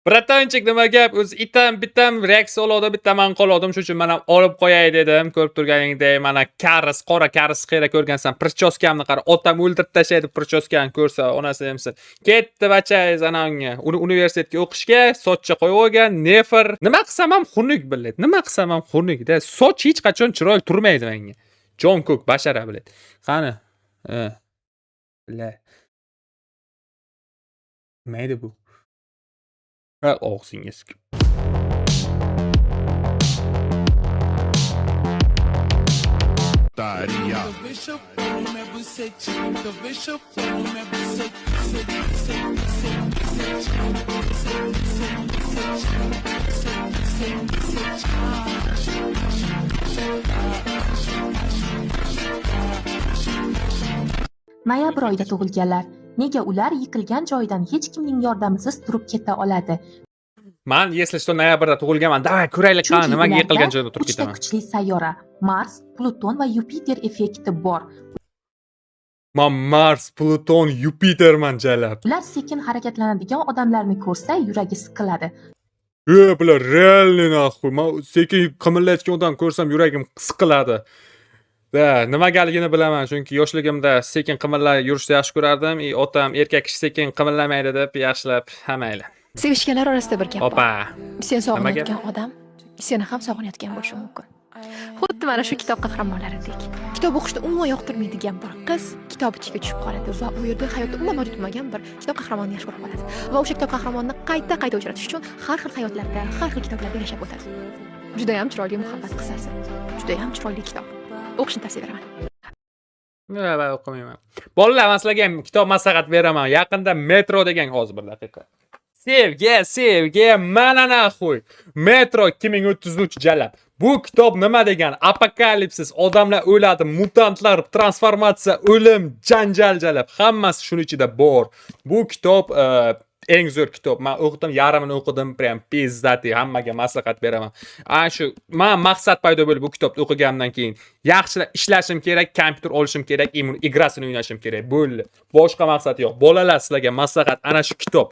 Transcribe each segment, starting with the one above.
Братанчик, nima gap? O'zi itam bitam reaksiya oladi, bitta man qoldim. Shuning uchun man ham olib qo'yay dedim. Ko'rib turganingdek, mana karis, qora karis qayerda ko'rgansan? Причёска mni qara. Otam o'ldirib tashlaydi причёска ni ko'rsa, onasi emsin. Ketdi bachangiz ana unga. Uni universitetga o'qishga sochcha qo'yib olgan, нефор. Nima qilsam ham xunuk, блядь. Nima qilsam ham xunuk-da. Soch hech qachon chiroyli turmaydi menga. Jon ko'k bashara, блядь. Qani? Ha. Бля. Nima edi bu? Ha, og'zingga sikib. Putaria. Noyabr oyida tug'ilganlar. Nega ular yiqilgan joyidan hech kimning yordamisiz turib keta oladi? Man, если что, noyabrda tug'ilganman. Давай, ko'raylik qani, Chunki nimaga ularda yiqilgan joyda turib uchta ketaman. kuchli sayyora Mars, Pluton va Yupiter effekti bor. Man Mars, Pluton, Yupiterman, jalab. Ular sekin harakatlanadigan odamlarni ko'rsa, yuragi siqiladi. E, bular реальный, нахуй. Man sekin qimirlayotgan odam ko'rsam, yuragim siqiladi. Да, nimagaligini bilaman, chunki yoshligimda sekin qimirlab yurishni yaxshi ko'rardim. И otam erkak kishi sekin qimirlamaydi deb yaxshilab, ha, mayli. Sevishganlar orasida bir gap bor. Opa. Sen Nima gap? sog'inayotgan odam seni ham sog'inayotgan bo'lishi mumkin. Xuddi mana shu kitob qahramonlaridek. Kitob o'qishni umuman yoqtirmaydigan bir qiz kitob ichiga tushib qoladi va u yerda hayotda umuman mavjud bo'lmagan bir kitob qahramonini yaxshi ko'rib qoladi. Va o'sha kitob qahramonini qayta-qayta uchratish uchun har xil hayotlarda, har xil kitoblarda yashab o'tadi. Judayam chiroyli muhabbat qissasi. Judayam chiroyli kitob. O'qishni tavsiya beraman. Yo'q, man o'qimayman. Bolalar, man sizlarga ham kitob maslahat beraman. Yaqinda "Metro" degan, hozir bir daqiqa. Sevgi, sevgi, mana, нахуй. "Metro 2033", jalab. Bu kitob nima degan? Apokalipsis, odamlar o'ladi, mutantlar, transformatsiya, o'lim, janjal, jalab. Hammasi shuni ichida bor. Bu kitob eng zo'r kitob. Men o'qidim, yarmini o'qidim, прям пиздатый, hammaga maslahat beraman. Ana shu man maqsad paydo bo'ldi bu kitobni o'qiganimdan keyin. Yaxshilab ishlashim kerak, kompyuter olishim kerak, именно игра sini o'ynashim kerak. Bo'ldi. Boshqa maqsad yo'q. Bolalar, sizlarga maslahat ana shu kitob.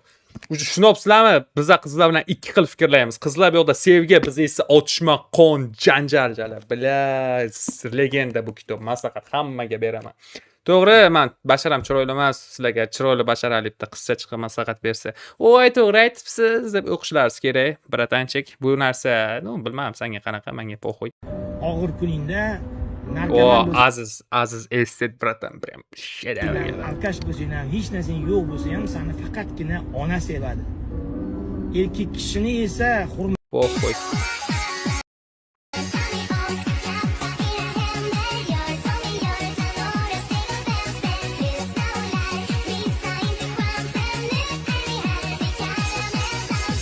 Tushunibsizlarmi? Biza qizlar bilan ikki xil fikrlaymiz. Qizlar bu yoqda sevgi, biz esa otishma, qon, janjal, jalab. Бля, легенда bu kitob. Maslahat hammaga beraman. To'g'ri, man basharam chiroyli emas, sizlarga chiroyli basharali bitta qizcha chiqib maslahat bersa, "Voy, to'g'ri aytibsiz" deb o'qishlaringiz kerak, братанчик. Bu narsa, ну, bilmadim, senga qanaqa, menga похуй. Og'ir kuningda O, narkoman Aziz, Aziz estet, братан, прям shedavr. bo'lsang ham, алкаш bo'lsang ham, hech narsang yo'q bo'lsa ham, seni faqatgina ona sevadi. Erkak kishini esa hurmat Похуй.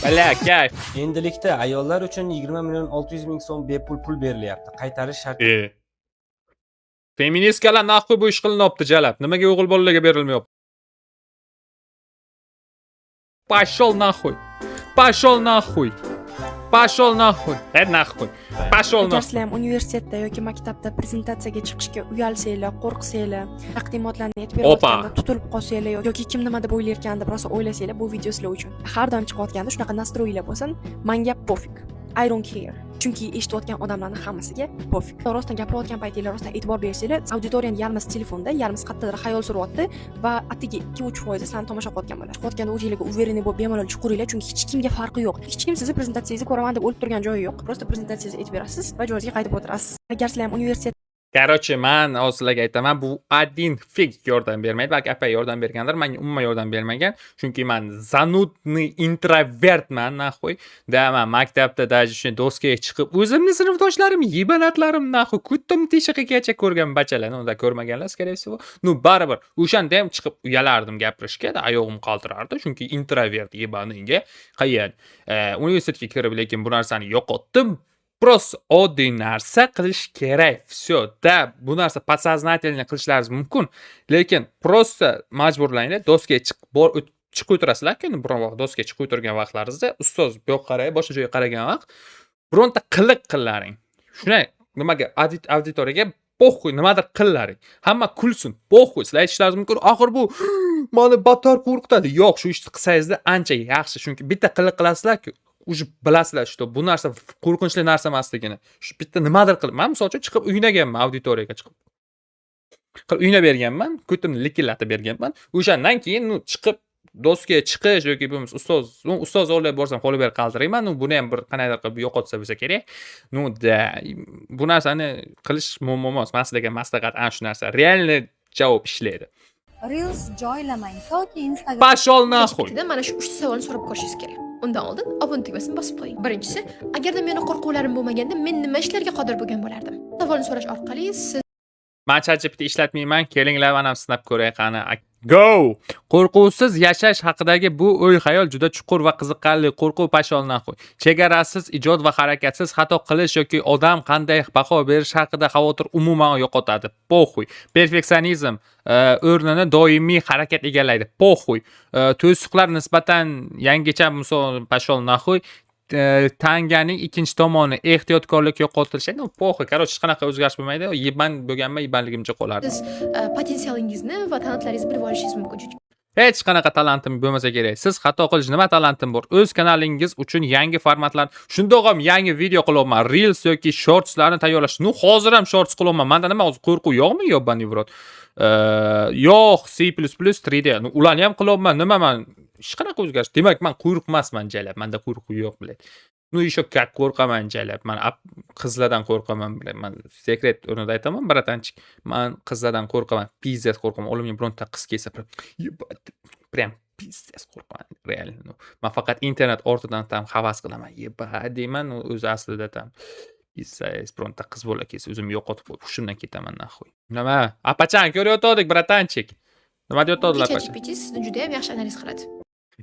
Бля, кайф. Endilikda ayollar uchun 20 million 600 ming so'm bepul pul berilyapti. Qaytarish shart E. Feministkalar, нахуй bu ish qilinyapti, jalab? Nimaga o'g'il bolalarga berilmayapti? Пошел нахуй. Пошел нахуй. Пошел нахуй. E, нахуй. Пошел Agar нахуй. sizlar ham universitetda yoki maktabda prezentatsiyaga chiqishga uyalsanglar, qo'rqsanglar, taqdimotlarni aytib Opa. berayotganda tutilib qolsanglar yoki kim nima deb o'ylayotgan deb rosa o'ylasanglar, bu video sizlar uchun. Har doim chiqayotganda shunaqa настрой lar bo'lsin, manga пофиг. I don't care. Chunki eshitayotgan odamlarni hammasiga пофиг. Rostdan gapirayotgan paytinglar rostdan e'tibor bersanglar, auditoriyani yarmisi telefonda, yarmisi qayerdadir xayol suryapti va atigi 2-3 foizi sizlarni tomosha qilayotgan bo'ladi. Chiqayotganda o'zinglarga уверенный bo'lib, bemalol chiqaveringlar, chunki hech kimga farqi yo'q. Hech kim sizni prezentatsiyangizni ko'raman deb o'lib turgan joyi yo'q. Просто prezentatsiyangizni aytib berasiz va joyingizga qaytib o'tirasiz. Agar sizlar ham universitet Короче, man hozir sizlarga aytaman, bu один фиг yordam bermaydi. Balki apa yordam bergandir, menga umuman yordam bermagan. Chunki man занудный introvertman, нахуй. Да, man maktabda даже shu doskaga chiqib, o'zimni sinfdoshlarim, ебанат larim, нахуй, ko'tim teshig'igacha ko'rgan bachalar, unda ko'rmaganlar, скорее всего. Ну, baribir o'shanda ham chiqib uyalardim gapirishga, да, oyog'im qaltirardi, chunki introvert ебаный ga qiyin. Universitetga kirib, lekin bu narsani yo'qotdim. Просто oddiy narsa qilish kerak. Всё, да, bu narsa подсознательно qilishlaringiz mumkin, lekin просто majburlanglar, doskaga chiqib bor chiqib o'tirasizlar-ku endi biron vaqt doskaga chiqib o'tirgan vaqtlaringizda ustoz bu yoqqa qarab, boshqa joyga qaragan vaqt bironta qiliq qilaring. Shunday nimaga auditoriyaga похуй, nimadir qilaring. Hamma kulsin, похуй. Sizlar aytishlaringiz mumkin, axir bu Mani battar qo'rqitadi. Yo'q, shu ishni qilsangizda ancha yaxshi, chunki bitta qiliq qilasizlar-ku, уже bilasizlar, что bu narsa qo'rqinchli narsa emasligini. Shu bitta nimadir qilib, man misol uchun chiqib o'ynaganman, auditoriyaga chiqib. Qilib o'ynab berganman, ko'timni likillatib berganman. O'shandan keyin, ну, chiqib doskaga chiqish yoki bo'lmasa ustoz, ну, ustoz oldiga borsam, qo'lib berib qaltirayman. Ну, buni ham bir qandaydir qilib yo'qotsa bo'lsa kerak. Ну да, bu narsani qilish muammo emas. Man sizlarga maslahat ana shu narsa. Реальный javob ishlaydi. Reels joylamang toki Instagram Пошёл нахуй. ChatGPTdan mana shu uchta savolni so'rab ko'rishingiz kerak. Undan oldin obuna tugmasini bosib qo'ying. Birinchisi, agarda meni qo'rquvlarim bo'lmaganda, men nima ishlarga qodir bo'lgan bo'lardim? Savolni so'rash orqali siz Man ChatGPT ishlatmayman. Kelinglar, mana sinab ko'ray qani. Go! Qo'rquvsiz yashash haqidagi bu o'y-xayol juda chuqur va qiziqarli. Qo'rquv, пошёл нахуй. Chegarasiz ijod va harakatsiz xato qilish yoki odam qanday baho berish haqida xavotir umuman yo'qotadi. Похуй. Perfeksionizm o'rnini doimiy harakat egallaydi. Похуй. To'siqlar nisbatan yangicha misol, пошёл нахуй. Tanganing ikkinchi tomoni ehtiyotkorlik yo'qotilishi. Ну, похуй. Короче, hech qanaqa o'zgarish bo'lmaydi. Ебан bo'lganman, ебан ligimcha qolardim. Siz potensialingizni va talantlaringizni bilib olishingiz mumkin. Chunki Hech qanaqa talantim bo'lmasa kerak. Siz xato qilish nima talantim bor? O'z kanalingiz uchun yangi formatlar, shundoq ham yangi video qilyapman. Reels yoki shortslarni tayyorlash. Ну, hozir ham shorts qilyapman. Menda nima hozir qo'rquv yo'qmi, ёбаный в рот? Yo'q, C++ 3D. Ну, ularni ham qilyapman. Nima man hech qanaqa o'zgarish. Demak, man qo'rqmasman jalab. Menda qo'rquv yo'q, блядь. Ну, еще как qo'rqaman jalab. Man qizlardan qo'rqaman, блядь. Man секрет o'rnida aytaman, братанчик. Man qizlardan qo'rqaman. Пиздец qo'rqaman. Oldimga bironta qiz kelsa, прям ебать, прям пиздец qo'rqaman. Реально. Ну, man faqat internet ortidan там havas qilaman. Ебать deyman, o'zi aslida там пиздец bironta qiz bola kelsa, o'zimni yo'qotib qo'yib, hushimdan ketaman нахуй. Nima? Apachan ko'rayotgandik, братанчик. Nima deyotgandilar, apacha? ChatGPT sizni juda ham yaxshi analiz qiladi.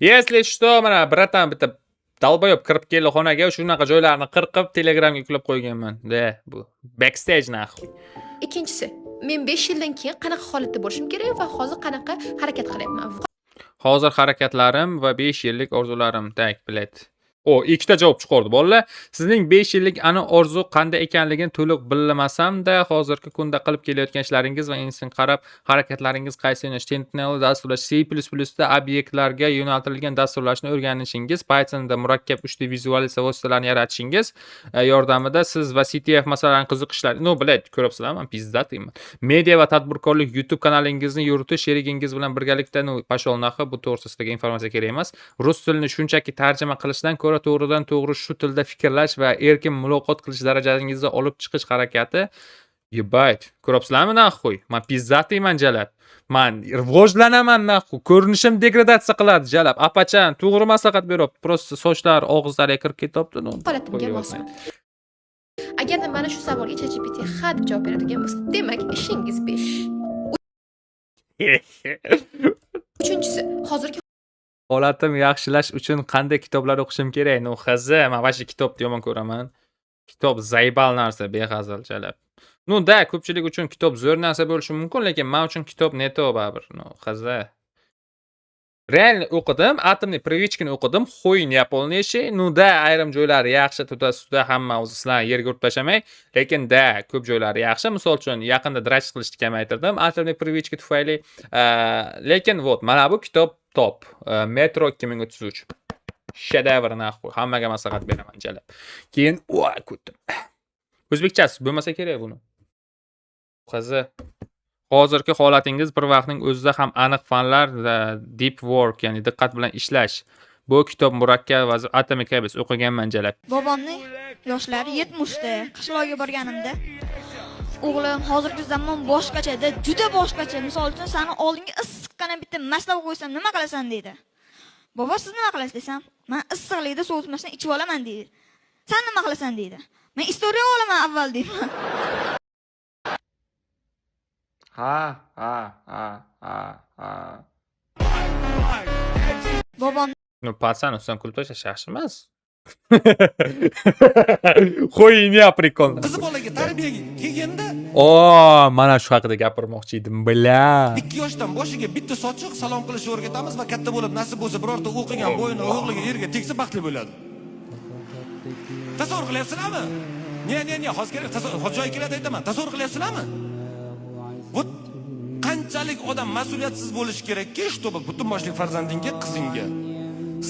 Если что, mana братан bitta долбоёб kirib keldi xonaga, shunaqa joylarni qirqib Telegramga yuklab qo'yganman. Да, bu backstage нахуй. Ikkinchisi, men 5 yildan keyin qanaqa holatda bo'lishim kerak va hozir qanaqa harakat qilyapman? Hozir harakatlarim va 5 yillik orzularim. Так, блядь. O, ikkita javob chiqardi bolalar. Sizning 5 yillik aniq orzu qanday ekanligini to'liq bilmasam-da, hozirgi kunda qilib kelayotgan ishlaringiz va inson qarab harakatlaringiz qaysi yo'nalish, Sentinel dasturlash, C++ da obyektlarga yo'naltirilgan dasturlashni o'rganishingiz, Pythonda murakkab 3D vizualizatsiya vositalarini yaratishingiz yordamida siz va CTF masalalarini qiziqishlar. Ну, блядь, ko'ryapsizlarmi? Man пиздатый man. Media va tadbirkorlik YouTube kanalingizni yuritish, sherigingiz bilan birgalikda, ну, пошёл нахуй, bu to'g'risida sizlarga informatsiya kerak emas. Rus tilini shunchaki tarjima qilishdan ko'ra to'g'ridan to'g'ri shu tilda fikrlash va erkin muloqot qilish darajangizga olib chiqish harakati. Ебать, ko'ryapsizlarmi нахуй? Man пиздатый man jalab. Man rivojlanaman нахуй. Ko'rinishim degradatsiya qiladi jalab. Apachan to'g'ri maslahat beryapti. Просто sochlar og'izlariga kirib ketyapti. Ну, Holatimga mosmi? Agarda mana shu savolga ChatGPT ha deb javob beradigan bo'lsa, demak, ishingiz 5. Uchinchisi, hozirgi Holatim yaxshilash uchun qanday kitoblar o'qishim kerak? Ну, хз, man вообще kitobni yomon ko'raman. Kitob заебал narsa, behazil jalab. Ну да, ko'pchilik uchun kitob zo'r narsa bo'lishi mumkin, lekin men uchun kitob не то baribir. Ну, хз. Реально o'qidim, "Атомные привычки" ni o'qidim, хуйня полнейший. Ну да, ayrim joylari yaxshi, туда-сюда hamma o'zi sizlarni yerga urib tashlamay, lekin да, ko'p joylari yaxshi. Misol uchun, yaqinda дрочить qilishni kamaytirdim "Атомные привычки" tufayli. Lekin вот mana bu kitob top. Metro 2033. Shedevr нахуй. Hammaga maslahat beraman jalab. Keyin voy ko'tim. O'zbekchasi bo'lmasa kerak buni. Qizi. Hozirgi holatingiz bir vaqtning o'zida ham aniq fanlar va deep work, ya'ni diqqat bilan ishlash. Bu kitob murakkab va Atomic Habits o'qiganman jalab. Bobomning yoshlari 70 da. Qishloqqa borganimda, o'g'lim, hozirgi zamon boshqachada, juda boshqacha. Misol uchun, sani oldinga issiqqina bitta masla qo'ysam, nima qilasan, deydi. Bobo, siz nima qilasiz, desam, man issiqlikda sovutmasdan ichib olaman, deydi. San nima qilasan, deydi. Men история olaman avval, deyman. Ha. Bobom Ну, пацан, ustidan kulib tashlash yaxshi emas. Хуйня прикольно. Qizi bolaga tarbiyaga kelganda O, mana shu haqida gapirmoqchi edim, бля. 2 yoshdan boshiga bitta sochiq salom qilishni o'rgatamiz va katta bo'lib nasib bo'lsa birorta o'qigan bo'yni o'g'liga erga tegsa baxtli bo'ladi. Tasavvur qilyapsizlarmi? Не, не, не, hozir kerak, hozir joyi keladi aytaman. Tasavvur qilyapsizlarmi? Вот. Qanchalik odam mas'uliyatsiz bo'lishi kerakki, чтобы butun boshli farzandingga, qizingga,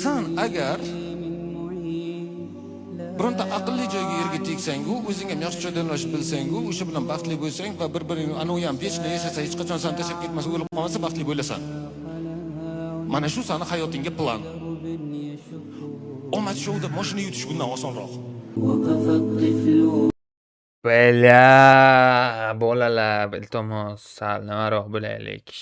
san agar bironta aqlli joyga erga tegsangu, o'zing ham yaxshi joyda o'ynashib bilsangu, o'sha bilan baxtli bo'lsang va bir biringni anavi ham вечно yashasa, hech qachon seni tashlab ketmasa, o'lib qolmasa, baxtli bo'lasan. Mana shu sani hayotingga plan. Omad shouda mashina yutish bundan osonroq. Бля, bolalar, iltimos, sal nimaroq bo'laylik.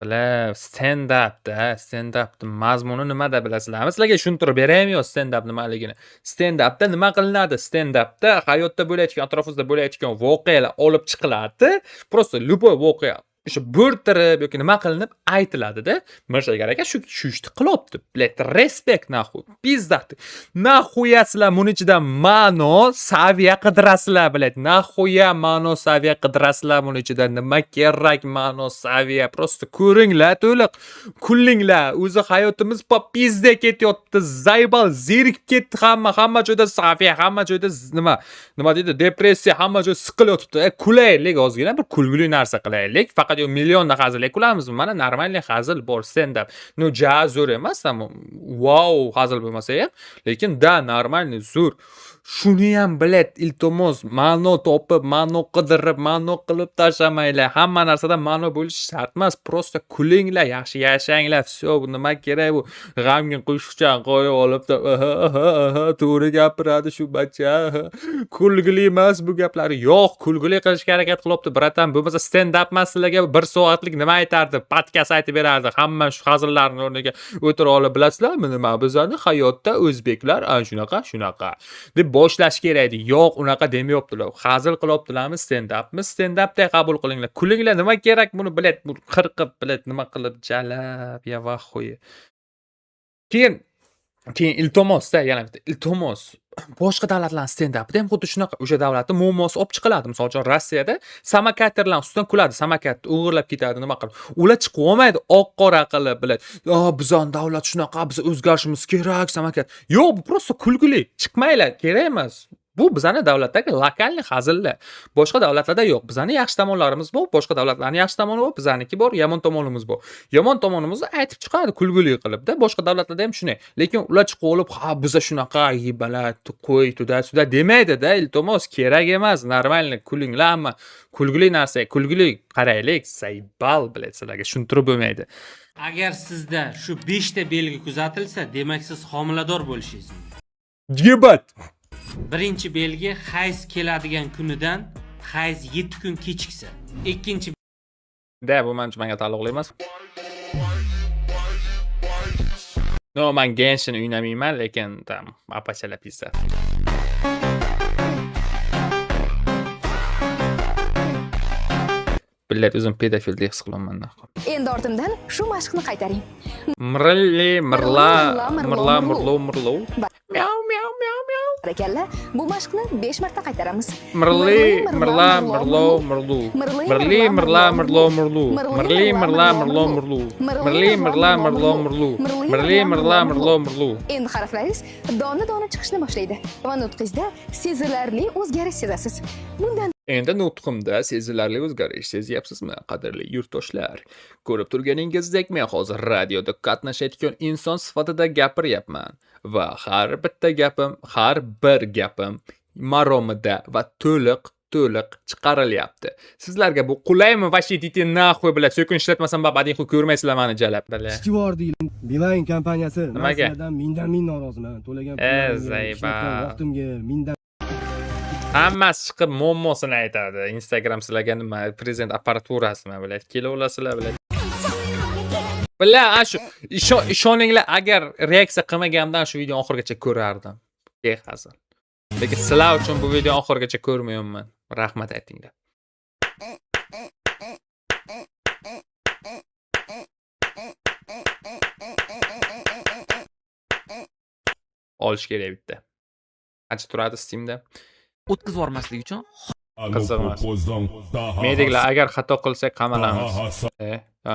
Bular stand-upda, stand-upni mazmuni nimada, bilasizlarmi? Sizlarga tushuntirib beraymi yo stand-up nimaligini? Stand-upda nima qilinadi? Stand-upda hayotda bo'layotgan, atrofimizda bo'layotgan voqealar olib chiqiladi. Просто любой voqea o'sha bo'rttirib yoki nima qilinib aytiladida. Mirshakar aka shu ishni qilyapti. Блядь, респект, нахуй. Пиздатый. Нахуя sizlar buni ichida ma'no, saviya qidirasizlar, блядь? Нахуя ma'no, saviya qidirasizlar buni ichida? Nima kerak ma'no, saviya? Просто ko'ringlar, to'liq kulinglar. O'zi hayotimiz по пизде ketyapti. Заебал, zerikib ketdi hamma, hamma joyda saviya, hamma joyda nima deydi, depressiya, hamma joy siqilyotibdi. E, kulaylik ozgina, bir kulgili narsa qilaylik. Faqat yo millionda hazillik kulamizmi? Mana нормальный hazil bor, stand up. Ну, ja zo'r emas, там vau hazil bo'lmasa ham, lekin да, нормальный, zo'r. Shuni ham, блядь, iltimos, ma'no topib, ma'no qidirib, ma'no qilib tashlamanglar. Hamma narsada ma'no bo'lishi shart emas. Просто kulinglar, yaxshi yashanglar. Всё, nima kerak bu g'amgin qo'shiqchani qo'yib olib, aha, aha, aha, to'g'ri gapiradi shu bacha. Aha. Kulgili emas bu gaplari. Yo'q, kulgili qilishga harakat qilyapti, братан. Bo'lmasa stand up emas, sizlarga 1 soatlik nima aytardi? Podkast aytib berardi. Hamma shu hazillarni o'rniga o'tira olib, bilasizlarmi nima? Bizani hayotda o'zbeklar ana shunaqa, shunaqa deb boshlash kerak edi. Yo'q, unaqa demayaptilar. Hazil qilyaptilarmi, stand upmi? Stand upday qabul qilinglar. Kulinglar, nima kerak buni, блядь, bu qirqib, блядь, nima qilib, jalab, я в ахуе. Keyin iltimos-da, yana bitta iltimos. Boshqa davlatlarning stand upida ham xuddi shunaqa o'sha davlatni muammosi olib chiqiladi. Misol uchun, Rossiyada samokaterlar ustidan kuladi, samokatni o'g'irlab ketadi, nima qilib. Ular chiqib olmaydi oq-qora qilib, блядь. "A, bizani davlat shunaqa, biz o'zgarishimiz kerak, samokat." Yo'q, bu просто kulgili. Chiqmanglar, kerak emas. Bu bizani davlatdagi локальный hazillar. Boshqa davlatlarda yo'q. Bizani yaxshi tomonlarimiz bor, boshqa davlatlarning yaxshi tomoni bor, bizaniki bor, yomon tomonimiz bor. Yomon tomonimizni aytib chiqadi kulgili qilib-da. Boshqa davlatlarda ham shunday. Lekin ular chiqib olib, "Ha, biza shunaqa, ебать, qo'y, туда-сюда" demaydi-da, iltimos, kerak emas. Нормально kulinglar hamma. Kulgili narsa, kulgili qaraylik. Заебал, блядь, sizlarga tushuntirib bo'lmaydi. Agar sizda shu 5 ta belgi kuzatilsa, demak, siz homilador bo'lishingiz mumkin. Ебать! Birinchi belgi: hayz keladigan kunidan hayz 7 kun kechiksa. Ikkinchi Да, bu manimcha menga taalluqli emas. No, man Genshin o'ynamayman, lekin там apachalar пиздат. Блядь, o'zim pedofildek his qilyapman нахуй. Endi ortimdan shu mashqni qaytaring. Mrilli, mirla, mirla, mirlo, mirlo. Мяу, мяу, мяу, мяу. Barakalla, bu mashqni 5 marta qaytaramiz. Mirli, mirla, mirlo, mirlu. Mirli, mirla, mirlo, mirlu. Mirli, mirla, mirlo, mirlu. Mirli, mirla, mirlo, mirlu. Mirli, mirla, mirlo, mirlu. Endi harflaringiz dona-dona chiqishni boshlaydi va nutqingizda sezilarli o'zgarish sezasiz. Bundan Endi nutqimda sezilarli o'zgarish sezyapsizmi, qadrli yurtdoshlar? Ko'rib turganingizdek, men hozir radioda qatnashayotgan inson sifatida gapiryapman va har bitta gapim, har bir gapim maromida va to'liq to'liq chiqarilyapti. Sizlarga bu qulaymi? Вообще идите нахуй, блядь. So'kin ishlatmasam, babading ko'rmaysizlar mani jalab, бля. Ishchi deydi. Beeline kompaniyasi. Man Nimaga? sizlardan mingdan ming noroziman. To'lagan E, pullarimga, заебал. ishlatgan vaqtimga mingdan Hammasi chiqib muammosini aytadi. Instagram sizlarga nima, prezident apparaturasimi, блядь? Kelaverasizlar, блядь. Бля, ana shu ishoninglar, agar reaksiya qilmaganimdan shu videoni oxirigacha ko'rardim. Behazil. Lekin sizlar uchun bu videoni oxirigacha ko'rmayapman. Rahmat aytinglar. Olish kerak bitta. Qancha turadi Steamda? O'tkazib yubormaslik uchun. Qiziq emas. Mediklar agar xato qilsak qamalamiz. E, ha.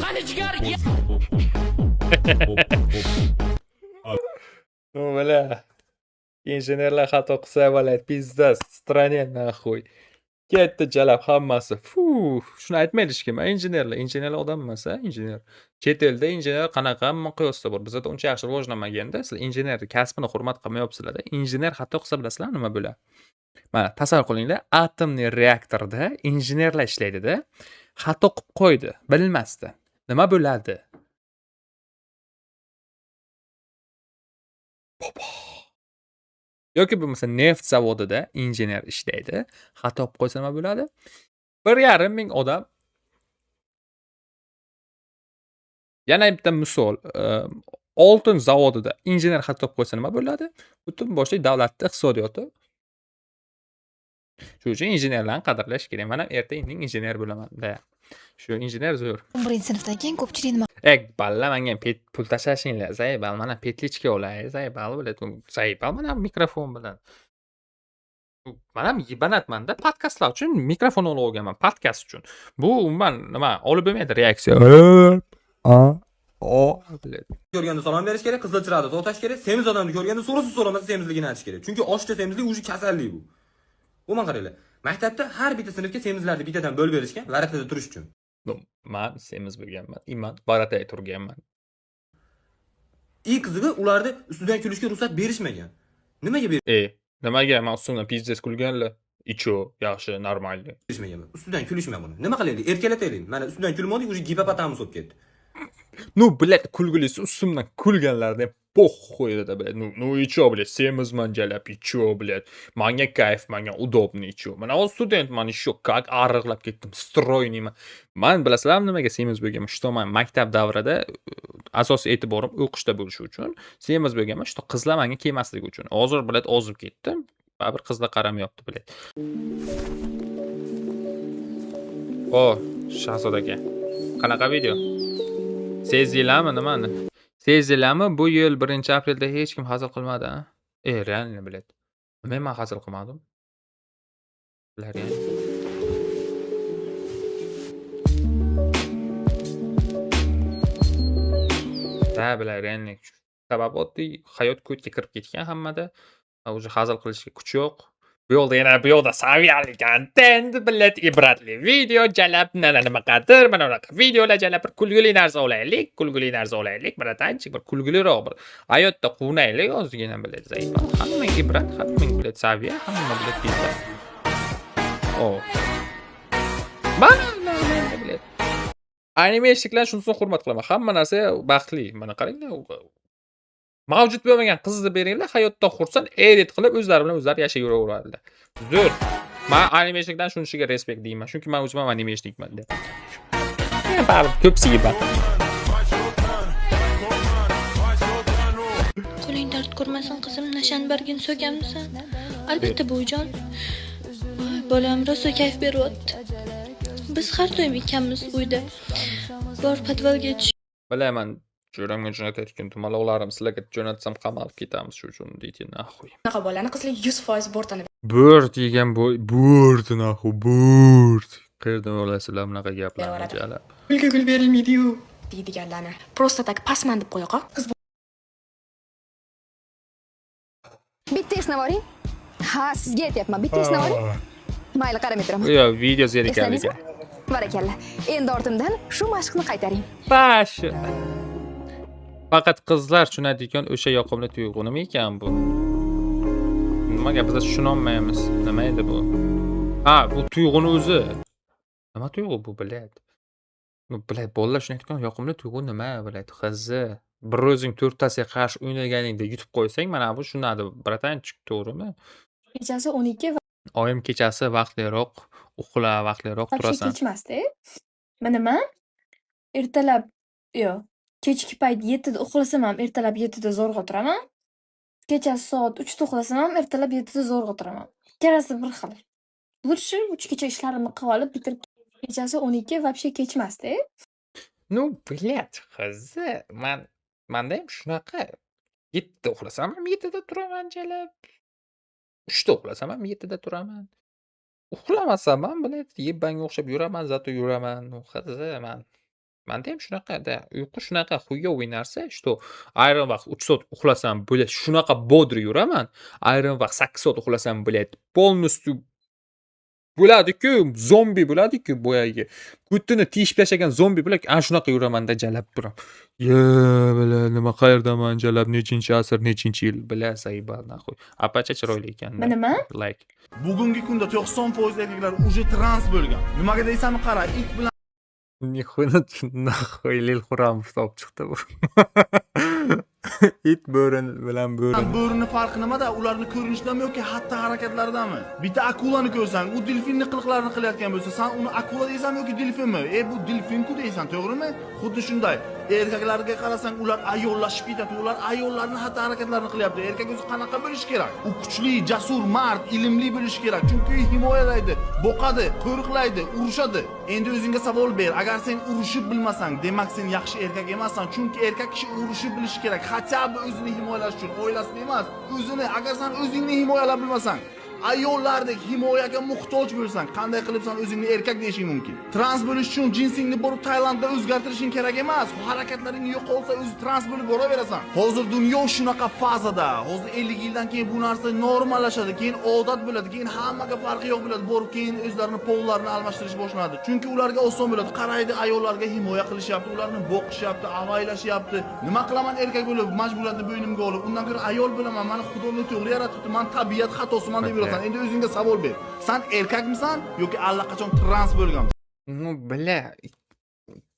Qani jigar? Ну, бля. Injenerlar xato qilsa, блядь, пиздец, стране нахуй. Ketdi jalab hammasi. Fu, shuni aytmaydi hech kim. Injenerlar, injenerlar odam emas, a, injener. Chet elda injener qanaqa miqyosda bor. Bizada uncha yaxshi rivojlanmaganda, sizlar injener kasbini hurmat qilmayapsizlar-da. Injener xato qilsa, bilasizlarmi nima bo'ladi? Mana, tasavvur qilinglar, атомный reaktorda injenerlar ishlaydi-da. Xato qilib qo'ydi, bilmasdan. Nima bo'ladi? Bobo. Yoki bo'lmasa neft zavodida injener ishlaydi. Xato qilib qo'ysa nima bo'ladi? 1,5 ming odam. Yana bitta misol, oltin zavodida injener xato qilib qo'ysa nima bo'ladi? Butun boshli davlatning iqtisodiyoti. Shuning uchun injenerlarni qadrlash kerak. Men ham erta indin injener bo'laman-da. Shu injener zo'r. 11-sinfdan keyin ko'pchilik nima Ey, balla, menga pul tashlashinglar, заебал, mana петличка olay, заебал, блядь, заебал, mana mikrofon bilan. Man ham ебанат manda, podkastlar uchun mikrofon olib olganman, podkast uchun. Bu umuman nima, olib bo'lmaydi reaksiya. A o, блядь. Ko'rganda salom berish kerak, qizil chiroqni to'xtash kerak, semiz odamni ko'rganda so'rasa so'ramasa semizligini aytish kerak. Chunki oshcha semizlik уже kasallik bu. Umuman qaranglar. Maktabda har bitta sinfga semizlarni bittadan bo'lib berishgan, ворота da turish uchun. No, man semiz bo'lganman. Man ворота da turganman. И qizig'i, ularni ustidan kulishga ruxsat berishmagan. Nimaga E, nimaga man ustimdan пиздец kulganlar? И чё, yaxshi, нормальный. berishmagan? Ustidan kulishma buni. Nima qilaylik? Erkalataylik. Mana, ustidan kulmadik, уже гипопотамус bo'lib ketdi. Ну, блядь, kulgilisi ustimdan kulganlarni похуй edi, блядь. Ну и чё, блядь, semizman jalab, и чё, блядь. Manga kayf, manga удобно, и чё. Mana hozir studentman, ещё как ariqlab ketdim, стройный man. Man bilasizlarmi nimaga semiz bo'lganman? Что man maktab davrida asosiy e'tiborim o'qishda bo'lishi uchun semiz bo'lganman, что qizlar menga kelmasligi uchun. Hozir, блядь, ozib ketdim. Baribir qizlar qaramayapti, блядь. O, Shahzod aka. Qanaqa video? Sezdinglarmi nimani? Sezdinglarmi? Bu yil 1-aprelda hech kim hazil qilmadi, a? E, реально, блядь. Nima, men hazil qilmadim? Ular реально. Да, bular реально. Sabab oddiy, hayot ko'tga kirib ketgan hammada. Уже hazil qilishga kuch yo'q. Bu yoqda yana, bu yoqda saviyali kontent, блядь, ibratli video jalab, nana nimaqadir, mana bunaqa videolar jalab, bir kulgili narsa olaylik, kulgili narsa olaylik, братанчик, bir kulgiliroq bir hayotda quvnaylik ozgina, блядь, заебал. Hamma ibrat, hamma, блядь, saviya, hamma, блядь, pizza. O. Mana, нормально, блядь. Анимешник lar shunisini hurmat qilaman. Hamma narsa baxtli. Mana qaranglar, mavjud bo'lmagan qizni beringlar, hayotda xursand, edit qilib o'zlari bilan o'zlari yashayveraveradilar. Zo'r. Men анимешник dan shunisiga respekt deyman. Chunki men o'zim ham анимешник man deb. Baribir ko'pisi yebadi. Qo'ling dard ko'rmasin, qizim, nashan bargini so'kanmisan? Albatta, buvijon. Voy, bolam rosa kayf beryapti. Biz har doim ikkalamiz uyda. Bor, podvalga tush. Bilaman, jo'ramga jo'natayotgan dumaloqlarim, sizlarga jo'natsam qamalib ketamiz, shu uchun deydi нахуй. Bunaqa bolani qizlar 100% bortini Bo'rt yegan bo'y, bo'rt нахуй, bo'rt. Qayerdan olasizlar bunaqa gaplarni Beraveradi. jalab? Gulga gul berilmaydi-yu deydiganlarni. Просто так pasman deb qo'ya qol. Qiz Bitta esnab oling. Ha, sizga aytyapman. Bitta esnab oling. Mayli, qaramay turaman. Yo'q, video zerikarli. Esladingizmi? Barakalla. Endi ortimdan shu mashqni qaytaring. Bash. Faqat qizlar tushunadigan o'sha yoqimli tuyg'u nima ekan bu? Nimaga biz tushunolmaymiz? Nima edi bu? Ha, bu tuyg'uni o'zi. Nima tuyg'u bu, блядь? Ну, блядь, bolalar tushunayotgan yoqimli tuyg'u nima, блядь? Qizi. Bir o'zing to'rttasiga qarshi o'ynaganingda yutib qo'ysang, mana bu tushunadi, братанчик, to'g'rimi? Kechasi 12 Oyim kechasi vaqtliroq uxla, vaqtliroq вообще turasan. Kechmasda. Mana man ertalab, yo'q, kechki payt 7da uxlasam ham ertalab 7da zo'rg'a turaman. Kechasi soat 3da uxlasam ham ertalab 7da zo'rg'a turaman. Ikkalasi bir xil. Лучше 3gacha ishlarimni qilib olib, bitirib, kechasi 12 вообще kechmasda. Ну, блядь, qizi, manda ham shunaqa. 7da uxlasam ham 7da turaman jalab. 3da uxlasam ham 7da turaman. Uxlamasam ham, блядь, yebbanga o'xshab yuraman, зато yuraman. Ну, qizi, manda ham shunaqa-da. Uyqu shunaqa хуёвый narsa, что ayrim vaqt 3 soat uxlasam, блядь, shunaqa бодрый yuraman. Ayrim vaqt 8 soat uxlasam, блядь, полностью Bo'ladi-ku, zombi bo'ladi-ku boyagi. Ko'tini teshib tashlagan zombi bo'ladi. Ana shunaqa yuramanda jalab turam. Ye, бля, nima qayerdaman jalab, nechinchi asr, nechinchi yil, бля, заебал нахуй. Apacha chiroyli ekan. Nima? Like. Bugungi kunda 90% erkaklar уже trans bo'lgan. Nimaga deysanmi, qara, it bilan Нихуя нахуй Lil Xuramov topib chiqdi bu. It bo'rini bilan bo'rini. Bo'rini farqi nimada? Ularni ko'rinishidami yoki xatti harakatlaridami? Bitta akulani ko'rsang, u delfinni qiliqlarini qilayotgan bo'lsa, san uni akula deysanmi yoki delfinmi? E, bu delfin-ku deysan, to'g'rimi? Xuddi shunday. Erkaklarga qarasang, ular ayollashib ketadi. Ular ayollarni xatti harakatlarini qilyapti. Erkak o'zi qanaqa bo'lishi kerak? U kuchli, jasur, mard, ilmli bo'lishi kerak. Chunki himoyalaydi, boqadi, qo'riqlaydi, urushadi. Endi o'zingga savol ber. Agar sen urushib bilmasang, demak sen yaxshi erkak emassan. Chunki erkak kishi urushib bilishi kerak. Хотя бы o'zini himoyalash uchun, oilasini emas, o'zini. Agar sen o'zingni himoyalab bilmasang, ayollardek himoyaga muhtoj bo'lsang, qanday qilib san o'zingni erkak deyishing mumkin? Trans bo'lish uchun jinsingni borib Tailandda o'zgartirishing kerak emas. Harakatlaring yo'qolsa, o'zi trans bo'lib boraverasan. Hozir dunyo shunaqa fazada. Hozir 50 yildan keyin bu narsa normallashadi, keyin odat bo'ladi, keyin hammaga farqi yo'q bo'ladi. Borib keyin o'zlarini пол larini almashtirish boshlanadi. Chunki ularga oson bo'ladi. Qaraydi, ayollarga himoya qilishyapti, ularni boqishyapti, avaylashyapti. Nima qilaman erkak bo'lib, majburiyatni bo'ynimga olib, undan ko'ra ayol bo'laman. Mani Xudo to'g'ri yaratibdi, man tabiat xatosiman deb yurasan. Endi o'zingga savol ber. San erkakmisan yoki allaqachon trans bo'lgansan? Ну, бля,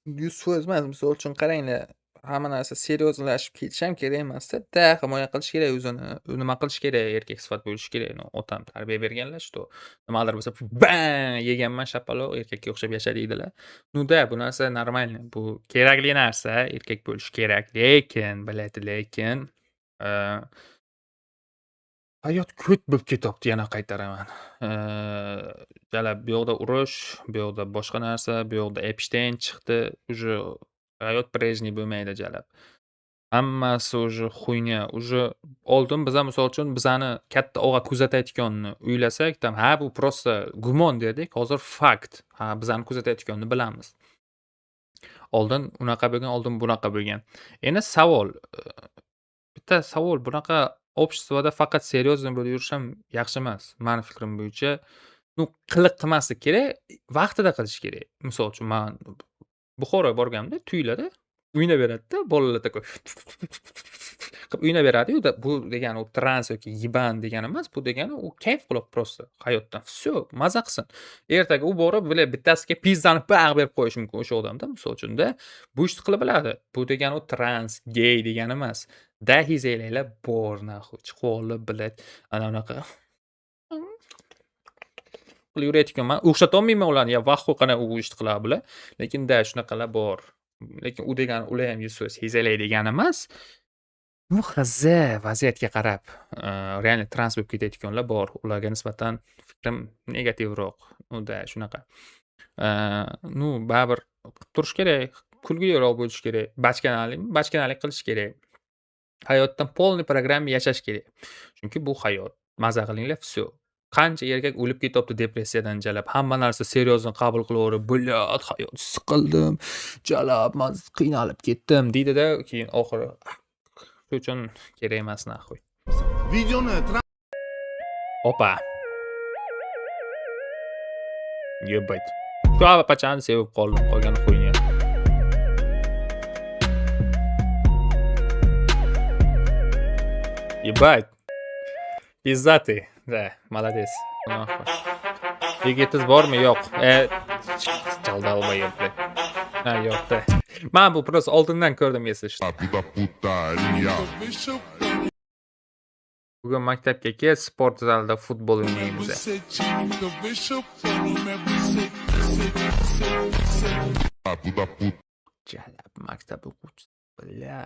100% emas. Misol uchun qaranglar, hamma narsa серьёзно lashib ketishi ham kerak emasda. Да, himoya qilish kerak o'zini, nima qilish kerak, erkak sifat bo'lishi kerak. Ну, otam tarbiya berganlar, что nimadir bo'lsa, bang yeganman shapaloq, erkakka o'xshab yasha deydilar. Ну да, bu narsa нормально. Bu kerakli narsa, erkak bo'lishi kerak. Lekin, блядь, lekin hayot ko't bo'lib ketyapti, yana qaytaraman. Jalab bu yoqda urush, bu yoqda boshqa narsa, bu yoqda Epshteyn chiqdi. Уже hayot прежний bo'lmaydi jalab. Hammasi уже хуйня. Уже oldin biza misol uchun bizani katta og'a kuzatayotganini o'ylasak, там ha bu просто gumon derdik. Hozir fakt. Ha, bizani kuzatayotganini bilamiz. Oldin unaqa bo'lgan, oldin bunaqa bo'lgan. Endi savol, bitta savol, bunaqa общество da faqat серьезный bo'lib yurish ham yaxshi emas. Mani fikrim bo'yicha, ну, qiliq qilmaslik kerak, vaqtida qilish kerak. Misol uchun, man Buxoroga borganimda to'ylarda o'ynab-beradida, bolalar такой qilib o'ynab beradi-yu, bu degani u trans yoki ебан degani emas, bu degani u kayf qilyapti просто hayotdan. Всё, maza qilsin. Ertaga u borib, бля, bittasiga pizzani bag' berib qo'yishi mumkin o'sha odamda, misol uchun-da. Bu ishni qila biladi. Bu degani u trans, gey degani emas. Да, hezaklar bor нахуй, chiqib olib, блядь, ana unaqa qilib yurayotgan. Man o'xshatolmayman ularni, я в ахуе, qanaqa u ishni qiladi bular. Lekin да, shunaqalar bor. Lekin u degani ular ham 100% hezalak degani emas. Ну, хз, vaziyatga qarab, реально trans bo'lib ketayotganlar bor. Ularga nisbatan fikrim negativroq. Ну да, shunaqa. Ну, baribir qilib turish kerak, kulgiliroq bo'lishi kerak. Bachkanalikmi, bachkanalik qilish kerak. Hayotdan полный программа yashash kerak. Chunki bu hayot. Maza qilinglar, всё. Qancha erkak o'lib ketyapti depressiyadan jalab. Hamma narsa серьезно qabul qilaverib, "Блядь, hayot siqildim, jalab, man qiynalib ketdim" deydi-da, keyin oxiri shu uchun kerak emas нахуй. Videoni Opa. Ебать. Shu opachani sevib qoldim, qolgani хуйня. Ебать. Пиздатый. Да, молодец. Нахуй. Yigitingiz bormi? Yo'q. E, долбоёб, блядь. Ha, yo'q-da. Man bu просто oldindan ko'rdim, если что. Bugun maktabga kel, sport zalida futbol o'ynaymiz. Jalab maktab o'quvchisi. Бля.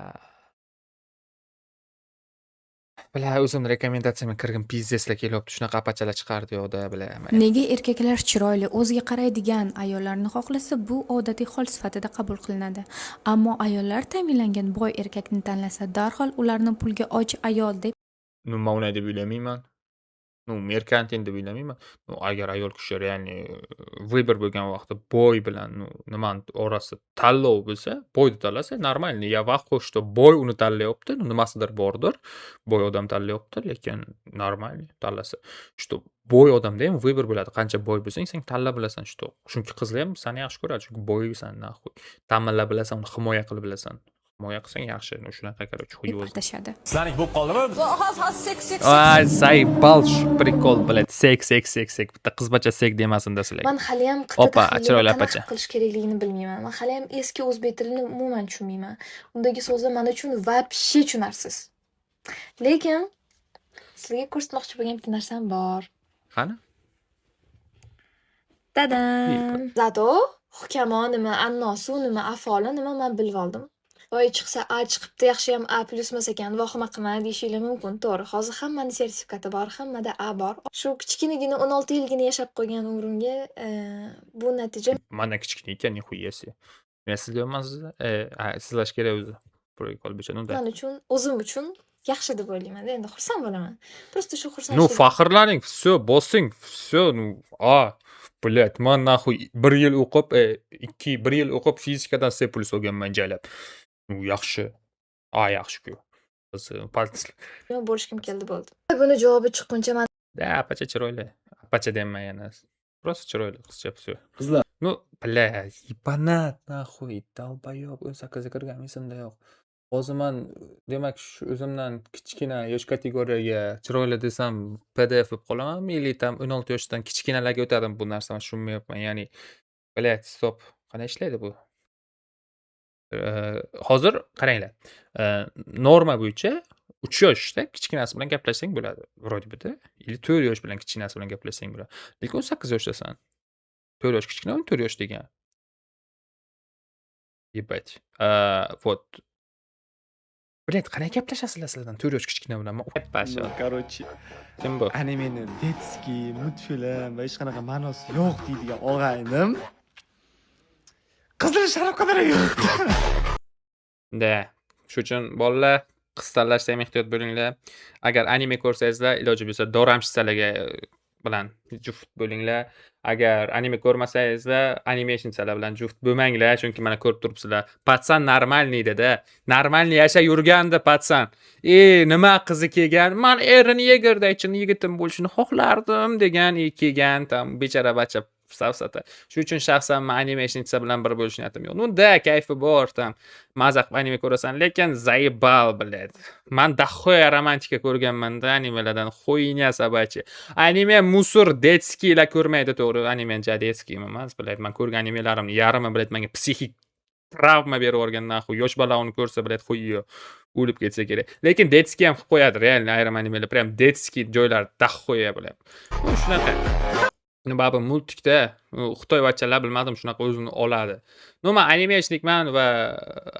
Бля, o'zimni rekomendatsiyamga kirgim пиздец lar kelyapti. Shunaqa apachalar chiqardi yoqda, бля. Nega erkaklar chiroyli, o'ziga qaraydigan ayollarni xohlasa, bu odatiy hol sifatida qabul qilinadi. Ammo ayollar ta'minlangan boy erkakni tanlasa, darhol ularni pulga och ayol deb Nima unday deb o'ylamayman. Ну, merkantil deb o'ylamayman. Ну, agar ayol kishi реальный выбор bo'lgan vaqtda boy bilan, ну, nimani orasida tanlov bo'lsa, boyni tanlasa, нормально. Я в ахуе, что boy uni tanlayapti. Ну, nimasidir bordir. Boy odam tanlayapti, lekin нормально tanlasa. Что boy odamda ham выбор bo'ladi. Qancha boy bo'lsang, sen tanlab bilasan, что chunki qizlar ham seni yaxshi ko'radi, chunki boysan, нахуй. Ta'minlab bilasan, uni himoya qilib bilasan. Himoya qilsang yaxshi. Ну, shunaqa, короче, Deb хуёзно. Atashadi. Sizlarniki bo'lib qoldimi? Hozir, hozir, sek, sek. Ay, заебал shu прикол, блядь. Sek, sek, sek, sek. Bitta qizbacha sek demasin-da sizlarga. Man haliyam qit'a Opa, tahlilini chiroyli qanaqa opacha. Qilish kerakligini bilmayman. Man haliyam eski o'zbek tilini umuman tushunmayman. Undagi so'zlar man uchun вообще tushunarsiz. Lekin sizlarga ko'rsatmoqchi bo'lgan bitta narsam bor. Qani? Tadam! Зато hukamo nima, annosu nima, afoli nima, man bilib oldim. Voy, chiqsa A chiqibdi, yaxshiyam A plyus emas ekan, vahima qilma deyishinglar mumkin. To'g'ri, hozir hammani sertifikati bor, hammada A bor. Shu kichkinagina 16 yilgina yashab qo'ygan umrimga bu natija Mana kichkina ekan, нихуя себе. Men sizlayapman sizni. Ha, sizlash kerak o'zi. Prikol bo'cha, ну да. man uchun, o'zim uchun yaxshi deb o'ylayman. Endi xursand bo'laman. Просто shu Ну, xursandchilik faxrlaning, всё, bosing, всё, ну, a, блядь, man нахуй 1 yil o'qib, 2 1 yil o'qib fizikadan C plus olganman jalab. Ну, yaxshi. A, yaxshi-ku. Biz Nima bo'lishgim keldi, bo'ldi. Buni javobi chiqquncha man Да, apacha chiroyli. Apacha deyapman yana. Просто chiroyli qizcha, всё. Qizlar. Ну, блядь, ебанат нахуй, долбоёб, 18 ga kirgan esimda yo'q. Hozir man, demak, shu o'zimdan kichkina yosh kategoriyaga chiroyli desam, PDF bo'lib qolamanmi или там 16 yoshdan kichkinalarga o'tadimi bu narsa, man tushunmayapman. Ya'ni, блядь, стоп. Qanday ishlaydi bu? Hozir qaranglar. Norma bo'yicha 3 yoshda kichkinasi bilan gaplashsang bo'ladi вроде бы-da. Или 4 yosh bilan kichkinasi bilan gaplashsang bo'ladi. Lekin 18 yoshdasan. 4 yosh kichkina, 14 yosh degan. Ебать. Вот. Блядь, qanday gaplashasizlar sizlardan 4 yosh kichkina bilan? Ну, короче, Kim bu? Animeni детский мультфильм va hech qanaqa ma'nosi yo'q deydigan og'aynim qizil sharaf qadar yo'q. Да. Shu uchun bolalar, qiz tanlashda ham ehtiyot bo'linglar. Agar anime ko'rsangizlar, iloji bo'lsa дорамщица larga bilan juft bo'linglar. Agar anime ko'rmasangizlar, анимешница lar bilan juft bo'lmanglar, chunki mana ko'rib turibsizlar. Пацан нормальный edi-da. Нормальный yashab yurgandi пацан. E, nima qizi kelgan, "Man Eren Yegerdek chin yigitim bo'lishini xohlardim" degan, e, kelgan там bechara bacha safsata. Shu uchun shaxsan man анимешница bilan bir bo'lish niyatim yo'q. Ну да, kayfi bor там. Maza qilib anime ko'rasan, lekin заебал, блядь. Man дохуя romantika ko'rganman-da animelardan. Хуйня собачья. Anime мусор, детский lar ko'rmaydi, to'g'ri. Anime ja детский emas, блядь. Man ko'rgan animelarimni yarmi, блядь, menga psixik travma berib yuborgan, нахуй. Yosh bola uni ko'rsa, блядь, хуй o'lib ketsa kerak. Lekin детский ham qilib qo'yadi, реально ayrim animelar прям детский joylari дохуя, блядь. Ну, shunaqa. Ну, baribir мультик da xitoy bachchalar, bilmadim, shunaqa o'zini oladi. Ну, man анимешник man va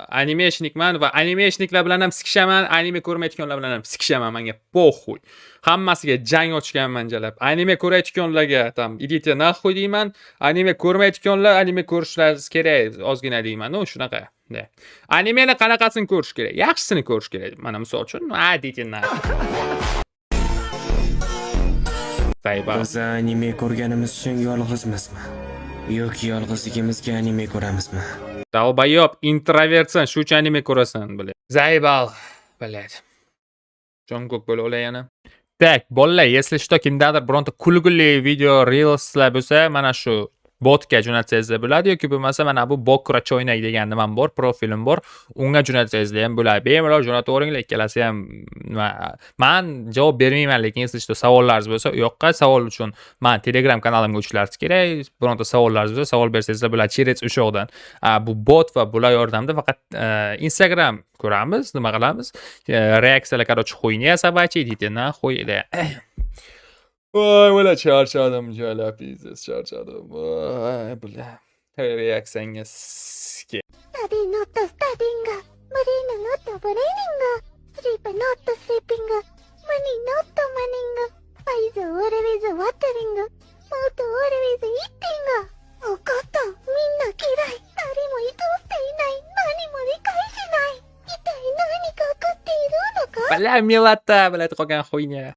анимешник man va анимешник lar bilan ham sikishaman, anime ko'rmayotganlar bilan ham sikishaman, menga похуй. Hammasiga jang ochganman jalab. Anime ko'rayotganlarga там идите нахуй deyman, anime ko'rmayotganlar anime ko'rishlaringiz kerak ozgina deyman. Ну, shunaqa. Да. Animeni qanaqasini ko'rish kerak? Yaxshisini ko'rish kerak. Mana misol uchun, a, идите нахуй. Заебал. Biz anime ko'rganimiz uchun yolg'izmizmi? Yoki yolg'izligimizga anime ko'ramizmi? Долбоёб, introvertsan, shu uchun anime ko'rasan, блядь. Заебал, блядь. Jungkook bo'la olay yana. Так, bolalar, если что, kimdadir bironta kulgili video, reelslar bo'lsa, mana shu botga jo'natsangizlar bo'ladi yoki bo'lmasa mana bu Bokra choynak degan nimam bor, profilim bor. Unga jo'natsangizlar ham bo'ladi. Bemalol jo'nataveringlar, ikkalasi ham nima, man javob bermayman, lekin если что savollaringiz bo'lsa, u yoqqa savol uchun man Telegram kanalimga o'tishlaringiz kerak. Bironta savollaringiz bo'lsa, savol bersangizlar bo'ladi через o'sha yoqdan. Bu bot va bular yordamida faqat Instagram ko'ramiz, nima qilamiz? Reaksiyalar, короче, хуйня собачья, идите нахуй. Voy, бля, charchadim, jalab, пиздец, charchadim. Voy, бля. Reaksiyangga ske. Study not studying, brain not braining, sleep not sleeping, money not moneying, eyes always watering, mouth always eating. わかった、みんな嫌い。誰も愛していない。何も理解しない。一体何か起こっているのか。 Бля, милота, блядь, qolgan хуйня.